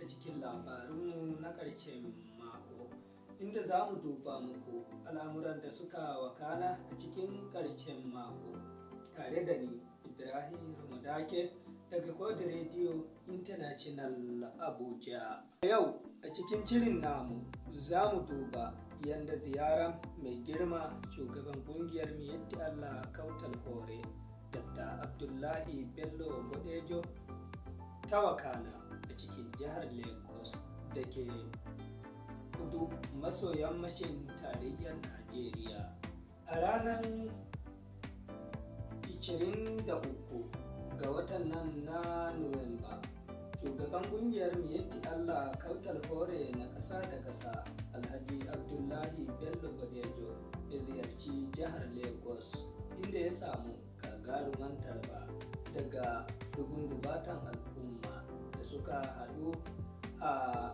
A cikin labarunmu na ƙarshen mako, inda za mu duba muku al'amuran da suka wakana a cikin ƙarshen mako, tare da ni Ibrahim Ramadake daga Kodi Radio International Abuja. Yau a cikin shirin namu za mu duba yadda ziyara mai girma shugaban kungiyar Miyetti Allah Kautal Hore, Dr. Abdullahi Bello Bodejo, ta wakana a cikin jihar Lagos da ke kudu maso yammacin tarayyar Najeriya. A ranar 23 ga watan nan na Nuwamba, shugaban kungiyar Miyetti Allah Kautal Hore na ƙasa da ƙasa, Alhaji Abdullahi Bello Bodejo, ya ziyarci jihar Lagos, inda ya samu gagaruman tarba daga dubun dubatan al'umma da suka haɗu a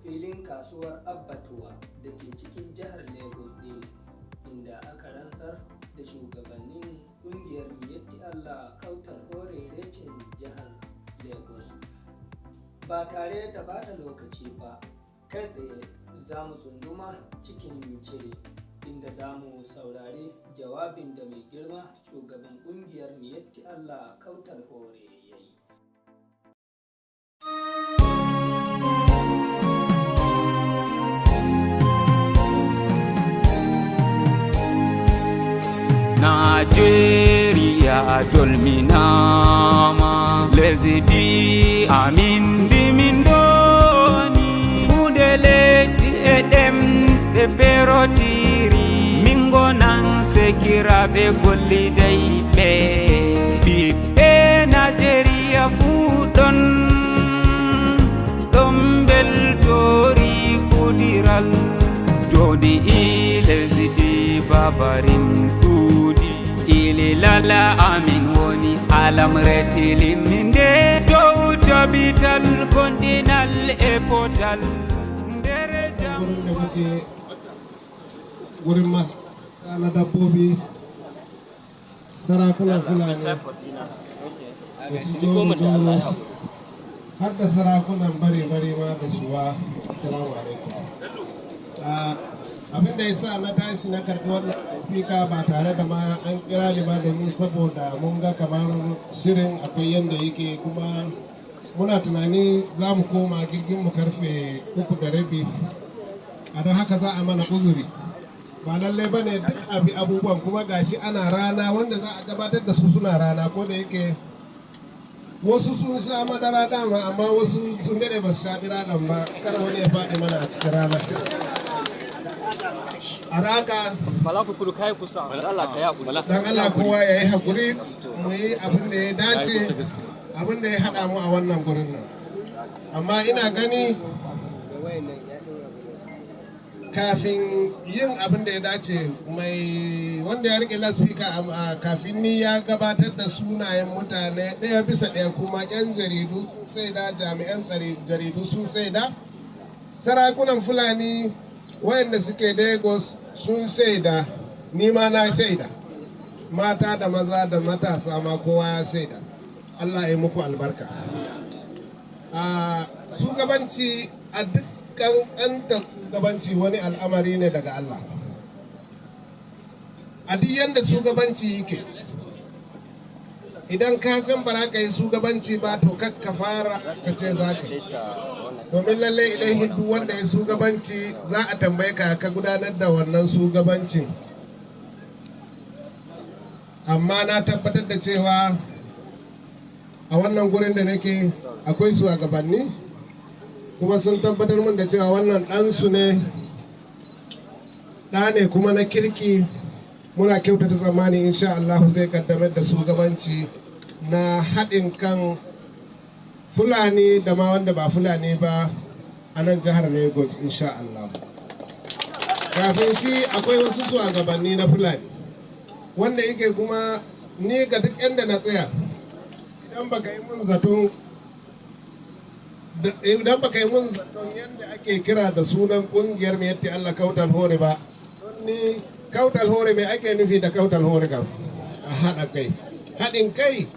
filin kasuwar Abbatuwa da ke cikin jihar Lagos din, inda aka rantsar da shugabannin kungiyar Miyetti Allah Kautal Hore reshen jihar Lagos. Ba tare da bata lokaci ba, kai tsaye za mu tsunduma cikin cire, inda za mu saurari jawabin da mai girma shugaban kungiyar Miyetti Allah Kautal Hore ya yi. Nigeria dolminama, lesdi amin ndimin doni funde leddi e ɗemɗe perotiri min gonan sekiraɓe gollidayɓe ɓiɓɓe Nigeria fuu ɗon ɗon beltori kudiral jodi i lesdi babarin ɗuuɗi ililala amin woni alamre tiliminde dow tabital gonɗinal e potal nder jam. Gurin da muke, gurin masu na dabbobi, sarakunan Fulani da su joro, har da sarakunan bare-bare ma da Shuwa, assalamu alaikum. Abin da ya sa na tashi na karɓi wannan speaker ba tare da ma an kira ni ba, domin saboda mun ga kamar shirin akwai yadda yake, kuma muna tunani za mu koma jirgin mu karfe 3:30. A don haka za a mana uzuri, ba lallai ba ne duk abi abubuwan, kuma gashi ana rana, wanda za a gabatar da su suna rana. Ko da yake wasu sun sha madara dama, amma wasu sun daɗe ba su sha biraɗan ba, kar wani ya faɗi mana a cikin rana a raka. Bala ku kudu kai kusa. Allah ka ya hakuri. Don Allah kowa ya yi haƙuri, mu yi abin da ya dace, abin da ya haɗa mu a wannan gurin nan. Amma ina gani kafin yin abin da ya dace, mai wanda ya rike laspika kafin ni ya gabatar da sunayen mutane ɗaya bisa ɗaya, kuma 'yan jaridu sai da jami'an tsare jaridu sun sai da sarakunan Fulani wayanda suke Lagos sun shaida, ni ma na shaida, mata da maza da matasa ma kowa ya shaida. Allah ya muku albarka. A shugabanci, a duk ƙanƙantar shugabanci, wani al'amari ne daga Allah. A duk yanda shugabanci yake, idan ka san ba za ka yi shugabanci ba, to kar ka fara ka ce za ka yi, domin lallai idan duk wanda ya shugabanci za a tambaye ka ka gudanar da wannan shugabancin. Amma na tabbatar da cewa a wannan gurin da nake akwai shugabanni, kuma sun tabbatar min da cewa wannan ɗansu ne, ɗa ne kuma na kirki. Muna kyautata tsammani insha Allah zai kaddamar da shugabanci na haɗin kan Fulani da ma wanda ba Fulani ba a nan jihar Lagos insha Allah. Kafin shi akwai wasu shugabanni na Fulani wanda yake kuma ni ga duk inda na tsaya, idan baka yi mun zaton yadda ake kira da sunan kungiyar Miyetti Allah Kautal Hore ba, don ni Kautal Hore, mai ake nufi da Kautal Hore kam? A haɗa kai, haɗin kai.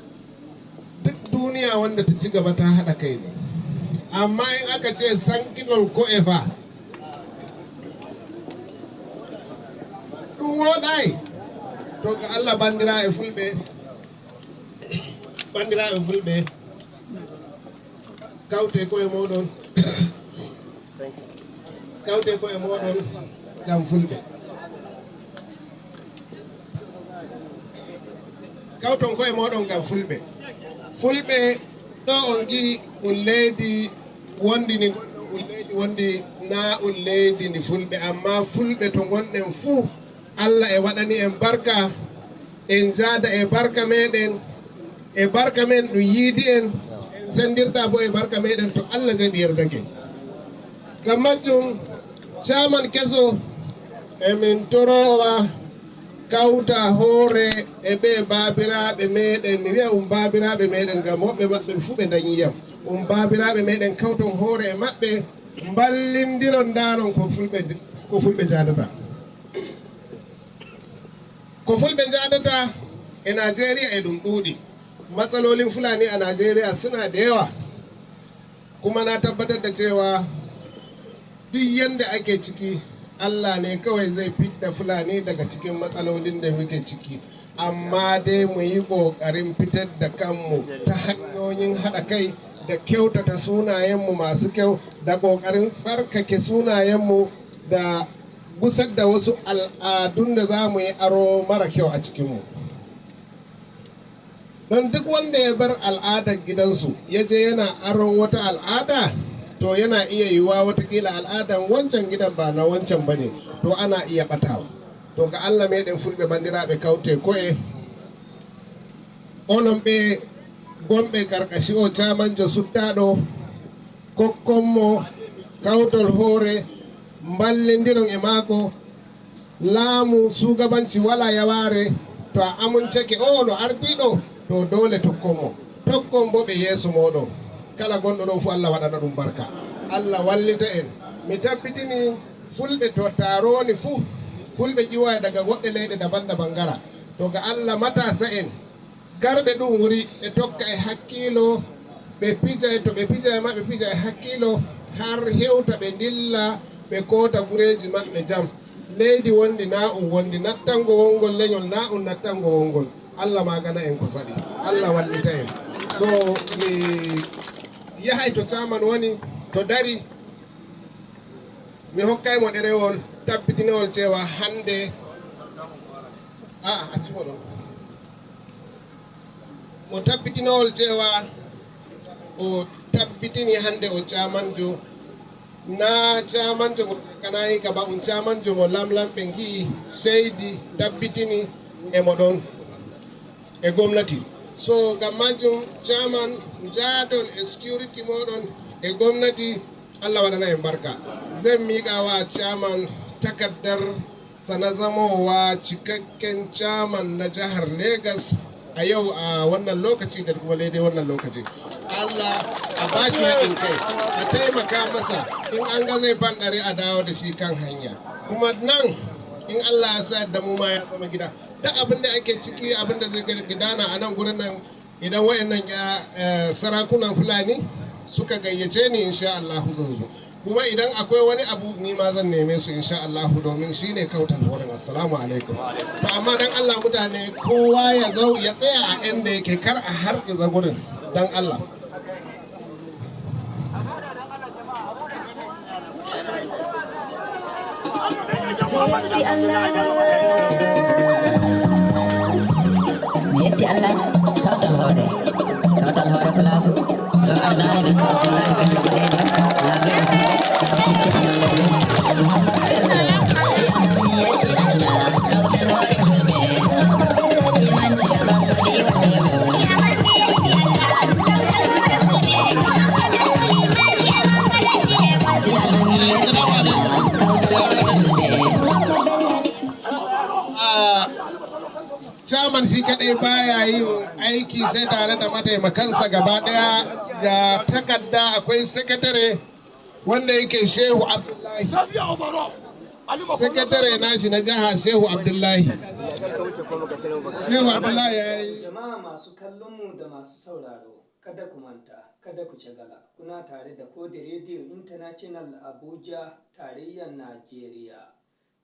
Duk duniya wanda ta ci gaba ta haɗa kai ne. Amma in aka ce sankinol ko'e fa, ɗum woɗay. To ga Allah, bandiraɓe Fulɓe, bandiraɓe Fulɓe, kawte koye moɗon, kawte koye moɗon gam Fulɓe, kawton koye moɗon gam Fulɓe. Fulɓe ɗo on gi un leydi wondi ni gonɗon, un leydi wondi na un leydi ndi Fulɓe, amma Fulɓe to gonɗen fuu, Allah e waɗani en barka, en jaada e barka meɗen, e barka men ɗum yiidi en, en sendirta bo e barka meɗen, to Allah jaɓi yerdake. Gam majjum, caman keso, emin torowa kawta hoore e ɓe babiraɓe meɗen. Mi wiya um babiraɓe meɗen ngam woɓɓe maɓɓe fuu ɓe dañiyam um babiraɓe meɗen. Kawton hoore e maɓɓe, ballindiron, daron ko Fulɓe, ko Fulɓe jadata, ko Fulɓe jadata e Nigeria e ɗum ɗuuɗi. Matsalolin Fulani a Nigeria suna da yawa, kuma na tabbatar da cewa duk yanda ake ciki, Allah ne kawai zai fidda Fulani daga cikin matsalolin da muke ciki. Amma dai mu yi ƙoƙarin fitar da kanmu ta hanyoyin haɗa kai da kyautata sunayenmu masu kyau, da ƙoƙarin tsarkake sunayenmu, da gusar da wasu al'adun da za mu yi aro mara kyau a cikinmu. Don duk wanda ya bar al'adar gidansu ya je yana aron wata al'ada, to yana iya yiwuwa watakila al'adan wancan gidan ba na wancan ba ne, to ana iya batawa. To ga Allah meɗen Fulɓe, bandiraɓe, kawte ko'e onon ɓe gonɓe karkashi o camanjo suttaɗo, kokkonmo kawtol hoore, ballidiron e maako. Laamu sugabanci wala yaware. To a amuncake o no ardiɗo, to dole tokkonmo, tokkon bo ɓe yeeso moɗon. Kala gonɗo ɗo fu, Allah waɗana ɗum barka, Allah wallita en. Mi tabbitini Fulɓe to taroni fuu, Fulɓe ƴiwa daga goɗɗe leyɗe daban daban gara. To ga Allah, matasa en garɓe ɗum wuri, ɓe tokka e hakkilo, ɓe pija to ɓe pija e maɓɓe, pija e hakkilo har hewta ɓe dilla, ɓe koota gureji maɓɓe jam. Leydi wondi na um wondi nattango wongol leñol, na um nattango wongol. Allah magana en ko saɗi, Allah wallita en. So mi yahay to caman woni to dari, mi hokkaymo ɗerewol tabbitinewol cewa hande a accumo ɗon mo tabbitinowol cewa o tabbitini hande o camanjo, na camanjo mo kanayi kaba, um camanjo mo lamlamɓe gi'i seydi tabbitini emo ɗon e gomnati. So gam majum, caman, jaadon e sécurité moɗon e gomnati. Allah waɗana en barka. Zan miƙawa caman takardar sana zamowa cikakken caman na jihar Legas a yau, a wannan lokaci da kuma daidai wannan lokaci. Allah a bashi haɗin kai, a taimaka masa. In an ga zai fanɗare, a dawo da shi kan hanya. Kuma nan, in Allah ya sa da mu ma ya zama gida, duk abin da ake ciki, abin da zai gudana a nan gurin nan, idan wayannan sarakunan Fulani suka gayyace ni, insha Allah zan zo. Kuma idan akwai wani abu, ni ma zan neme su, insha Allah, domin shine kautan wurin. Assalamu alaikum. To amma dan Allah mutane, kowa ya zo ya tsaya a inda yake, kar a hargiza gurin, dan Allah. Mi yetti Allah. Kawtal hoore, kawtal hoore Pulaaku ɗo ardaade ɓe Abdoulaye Bello Boɗejo, lamɓe Fulɓe. Muhammad Bello, mi yetti Allah. Kawtal hoore Fulɓe, limanci Mamadou Iwa. Mi yetti Allah, kawtal hoore Fulɓe. Chairman shi kadai baya yin aiki sai tare da mataimakansa gaba daya. Ga takarda, akwai sakatare wanda yake Shehu Abdullahi, sakatare nashi na jiha, Shehu Abdullahi. Shehu Abdullahi ya yi Jama'a masu kallonmu da masu sauraro, Kada ku manta, kada ku shagala, kuna tare da Kodi Radio International Abuja, Tarayyar Najeriya.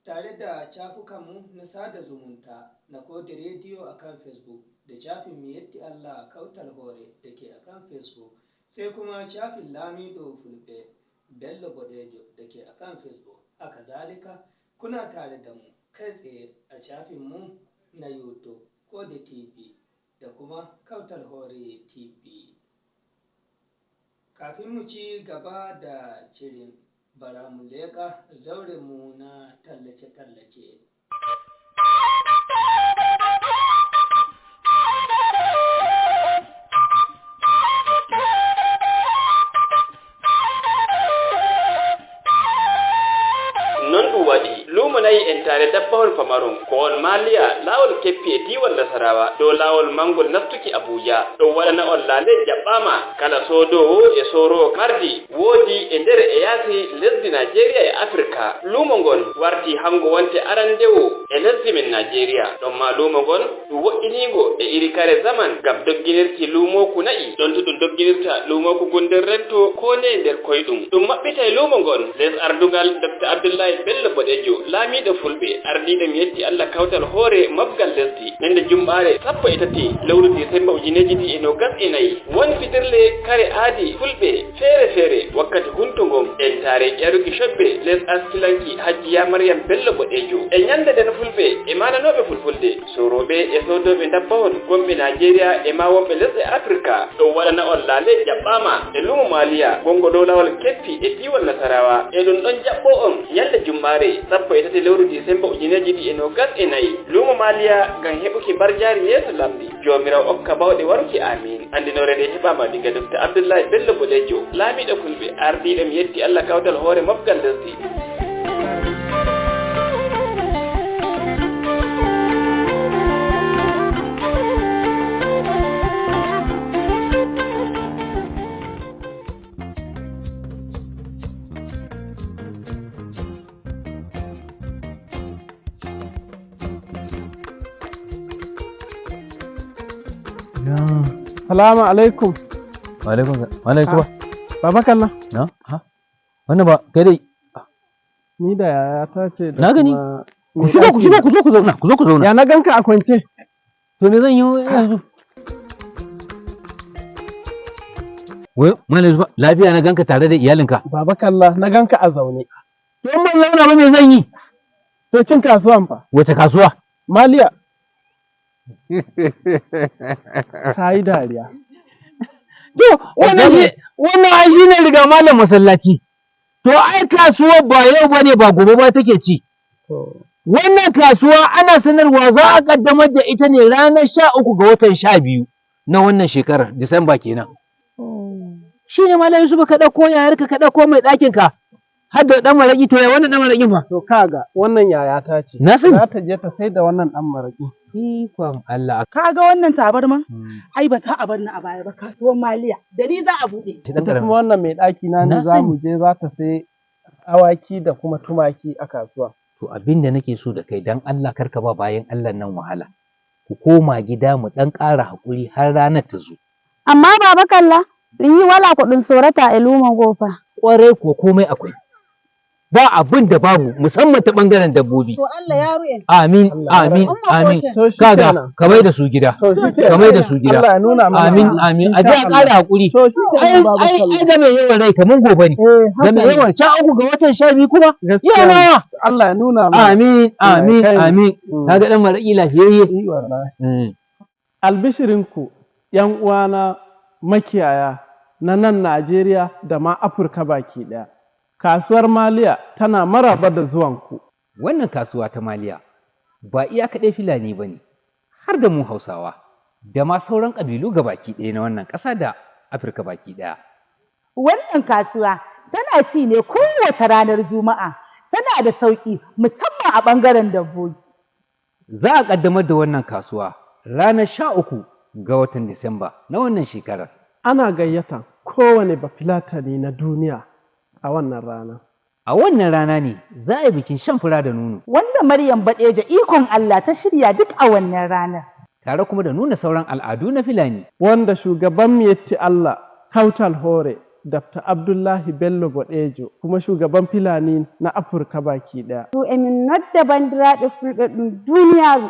Tare da shafukanmu na sada zumunta na Kodi Radio akan Facebook da shafin Miyetti Allah Kautal Hore da ke akan Facebook, sai kuma shafin Lamido Fulbe Bello Bodejo da ke akan Facebook. Haka zalika, kuna tare da mu kai tsaye a shafinmu na YouTube Kodi TV da kuma Kautal Hore TV. Kafin mu ci gaba da shirin, bara mu leƙa zaurenmu na tallace-tallace. Non ɗum waɗi lumo nayi en tare dabbawol pamarum ko on maliya lawol keppi e diwal Nasarawa dow lawol mangol nastuki Abuja ɗon waɗana on laale jaɓɓama kala sodowo e sorowo mardi woodi e nder e yaasi lesdi Nigeria e Africa. Lumo ngon warti hango wonte arandewo e lesdi men Nigeria. Ɗon ma lumo ngon ɗum wo'inigo e iri kare zaman gam dogginirki lumoku na'i ɗon to ɗum dogginirta lumoku gundir rento ko ne nder koyɗum. Ɗum maɓɓitay lumo ngon les ardugal Dr Abdullahi Bello Boɗejo, laamiɗo Fulɓe, ardiɗo Mi Yetti Allah Kawtal Hoore mabgal lesdi. Ñande jumɓare 13 lewru décembre 2024 won fitirle kare aadi Fulɓe feere feere wakkati huntogon entare ƴaruki cobbe les askilanki Hajjiya Mariam Bello Boɗejo. E ñande nden Fulɓe e mananoɓe fulfulde, soroɓe e sodoɓe dabbawol gonɓe Nigeria e ma wonɓe lesɗe Africa ɗon waɗana on laale jaɓɓama e lumo Maliya gongo dow lawol Keppi e diwal Nasarawa. E ɗum ɗon jaɓɓo on ñande jummare 13 lewru décembre 2024 lumo Maliya ngam heɓuki mbarjaari yeeso lamdi jomirawo okka bawɗe waruki, amin. Andinore nde heɓama diga Docteur Abdoullahi Bello Boɗejo, laamiɗo Fulɓe, ardiɗo Mi Yetti Allah Kawtal Hoore mofgal lesdi. Salamu alaikum. Wa alaikum alaikum. Baba Kalla. Na? Ha? Wannan ba kai dai. Ni da yaya ta ce da Na gani. kuma Ku shigo, ku shigo, ku zo ku zauna, ku zo ku zauna. Ya na ganka a kwance. To me zan yi yanzu? Wai Malam Yusuf, lafiya na ganka tare da iyalinka? Baba Kalla, na ganka a zaune. To in ban zauna ba me zan yi? To cin kasuwan fa. Wace kasuwa? Maliya. Ka yi dariya. To wannan shi wannan ai shine riga malam masallaci. To ai kasuwar ba yau bane ba gobe ba take ci. To Wannan kasuwa ana sanarwa za a kaddamar da ita ne ranar 13 ga watan 12 na wannan shekarar, Disamba kenan. Shi ne Malam Yusuf ka ɗauko yayarka, ka ɗauko mai ɗakin ka har da ɗan maraƙi. To ya wannan ɗan maraƙin fa? To kaga wannan yaya ta ce. Na sani. Za ta je ta sai da wannan dan maraki. Ikon Allah. Ka ga wannan tabarman? Ai ba za a bar ni a baya ba, kasuwar Maliya. Da ni za a buɗe. Shi ɗan Ita ƙaramin. kuma wannan mai ɗaki na ne Na za sani. mu je za ta sai awaki da kuma tumaki a kasuwa. To abin da nake so da kai, dan Allah karka ba bayan Allah nan wahala. Ku koma gida mu ɗan ƙara haƙuri har ranar ta zo. Amma Baba Kalla, yi wala kuɗin sorata a luman gofa. Ƙwarai ko komai akwai. Ba abin da babu, musamman ta ɓangaren dabbobi. To Allah ya ruye. Amin, Allah ya amin, Umma amin. ko ce. To shi Kaga kenan. ka mai da su gida. To shi Ka mai da kenan. su gida. Allah ya nuna mana. Amin, amin. A je a Insha ƙara Allah. haƙuri. To shi Ai, kenan Baba ai, Kalla. ai da mai yawan rai kamar gobe ne. Eh, Da haka mai ne. yawan 13 ga watan 12 kuma. Gaskiya Yau ne. nawa? Allah ya nuna mana. Amin, Allah ya amin, kai mu. amin. Kaga ɗan maraƙi lafiyayye. Yi wallahi. Albishirinku, ‘yan uwana makiyaya na nan Najeriya da ma Afirka baki ɗaya. Kasuwar Maliya tana maraba da zuwanku. Wannan kasuwa ta Maliya ba iya kaɗai Fulani ba ne, har da mu Hausawa da ma sauran ƙabilu baki ɗaya na wannan ƙasa da Afirka baki ɗaya. Wannan kasuwa tana ci ne kowace ranar Juma'a. Tana da sauƙi musamman a ɓangaren dabbobi. Za a ƙaddamar da wannan kasuwa ranar 13 ga watan Disamba na wannan shekarar. Ana gayyata kowane Bafilatani na duniya a wannan rana. A wannan rana ne za a yi bikin shan fura da nono. Wanda Maryam Baɗejo ikon Allah ta shirya duk a wannan ranar. Tare kuma da nuna sauran al'adu na Fulani. Wanda shugaban Miyetti Allah Kautal Hore Dr. Abdullahi Bello Bodejo kuma shugaban Fulani na Afirka baki ɗaya. To emin nodda bandiraɓe fulɓe ɗum duniyaaru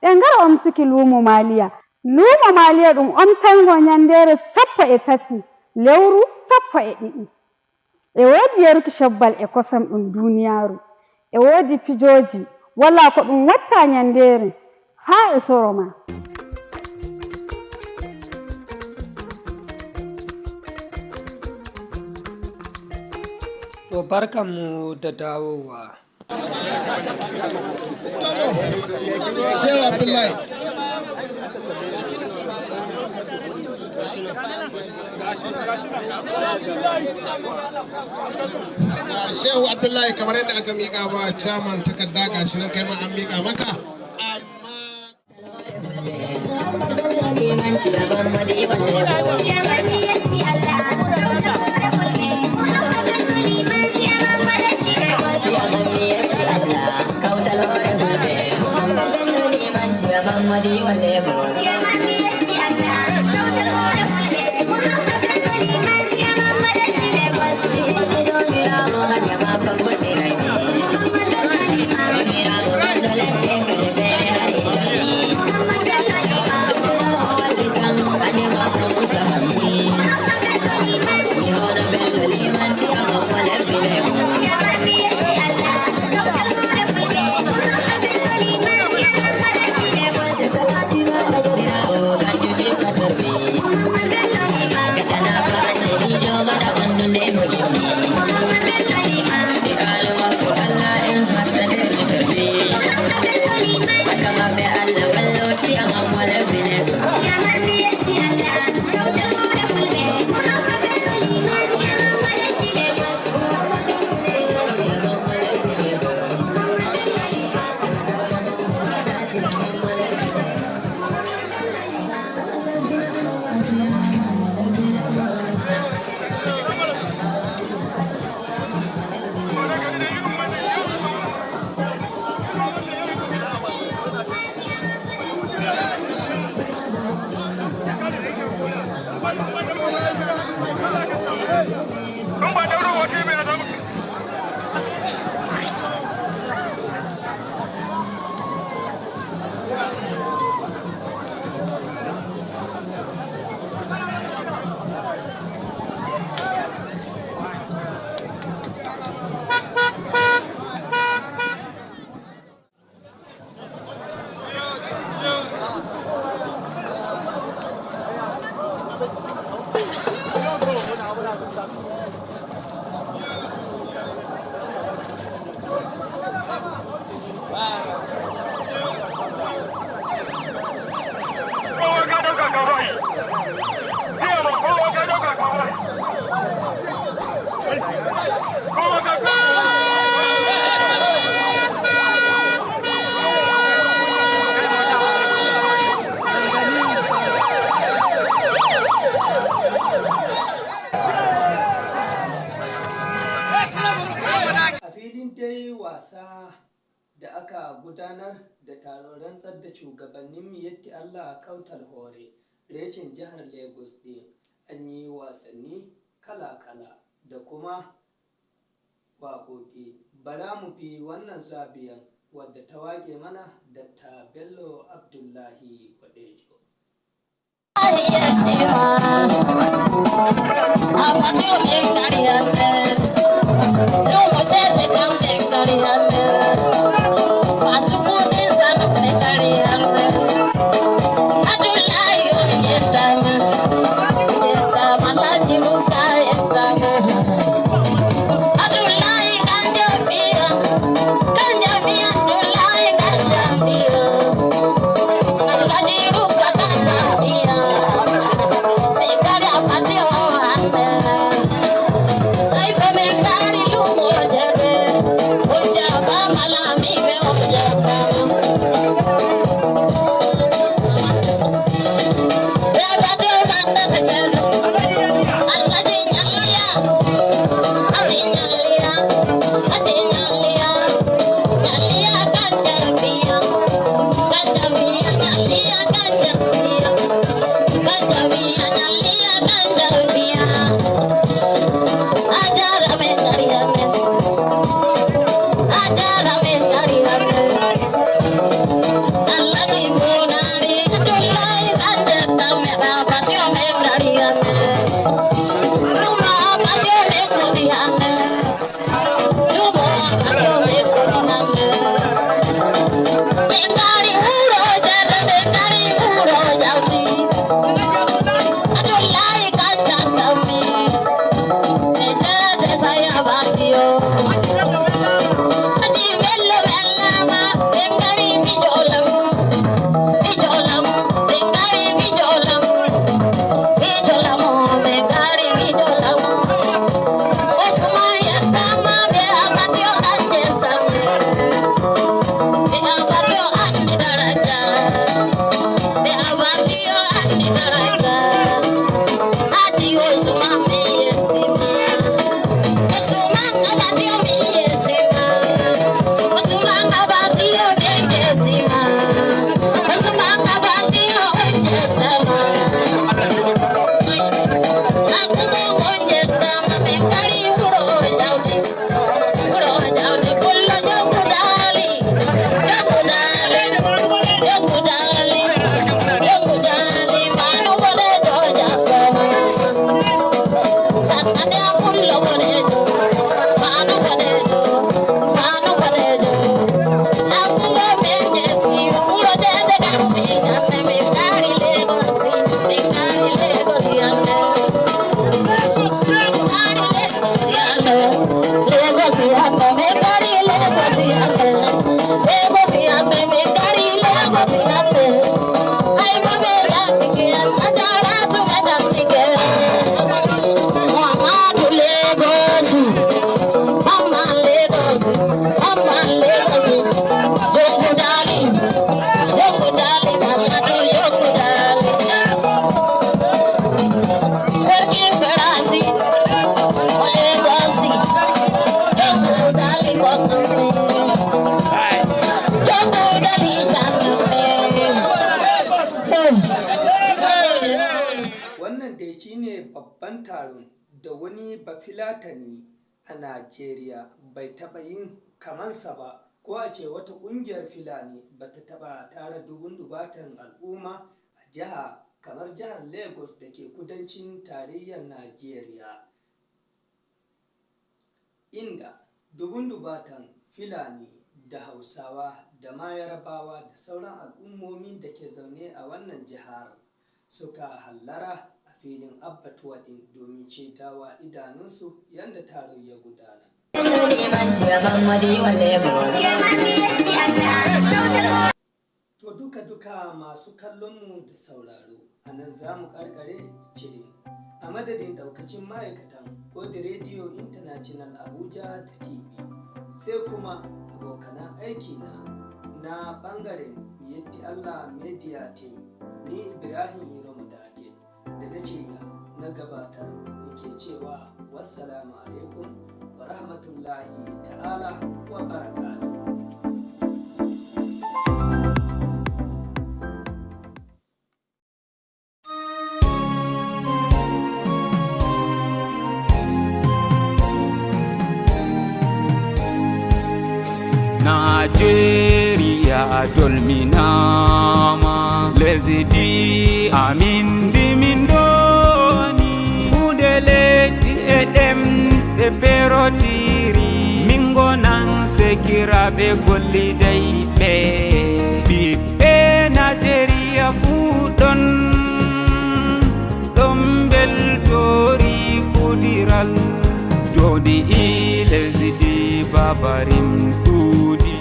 ɓe ngara omtuki luumo Maliya. Luumo Maliya ɗum omtango nyandere 13 lewru 12. E woodi yaruki shobbal e kosam ɗum duniyaaru. E woodi fijoji wala ko ɗum watta nyandere haa e soro ma. To barkanmu da dawowa. Shehu Abdullahi. Shehu Abdullahi, kamar yadda aka miƙa wa chairman takarda, gashi nan kai ma an miƙa maka. A filin dai wasa da aka gudanar da taron rantsar da shugabannin Miyetti Allah Kautal Hore reshen jihar Lagos ɗin, an yi wasanni kala-kala da kuma waƙoƙi. Bara mu bi wannan zabiyan wadda ta wage mana Dr. Bello Abdullahi Bodejo. Ay, Wannan dai shine babban taron da wani Bafilatani a Najeriya bai taɓa yin kamansa ba, ko a ce wata ƙungiyar Fulani ba ta taɓa tara dubun dubatan al'umma a jiha kamar jihar Lagos da ke kudancin tarayyar Najeriya, inda dubun dubatan Fulani da Hausawa da ma Yarabawa da sauran al'ummomin da ke zaune a wannan jihar suka hallara a filin abbatuwa ɗin domin shaidawa idanunsu yadda taron ya gudana. To duka-duka masu kallonmu da sauraro, a nan za mu karkare shirin. A madadin daukacin ma'aikatan Odi Radio International Abuja da TV, sai kuma abokanan aiki na na bangaren Miyatti Allah Media Team, ni Ibrahim Iromu Dake da na ce na gabatar nake cewa wassalamu alaikum wa rahmatullahi ta'ala wa barakatuh. Nigeria dolminama lesdi amin ndimin doni hunde leddi e ɗemɗe perotiri min gonan sekiraɓe gollidayɓe ɓiɓɓe Nigeria fuu ɗon ɗon beltori kudiral jodi i lesdi babarim ɗuuɗi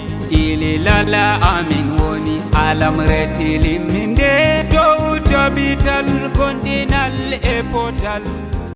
ililala amin woni alamretiliminde dow tabital gonɗinal e potal.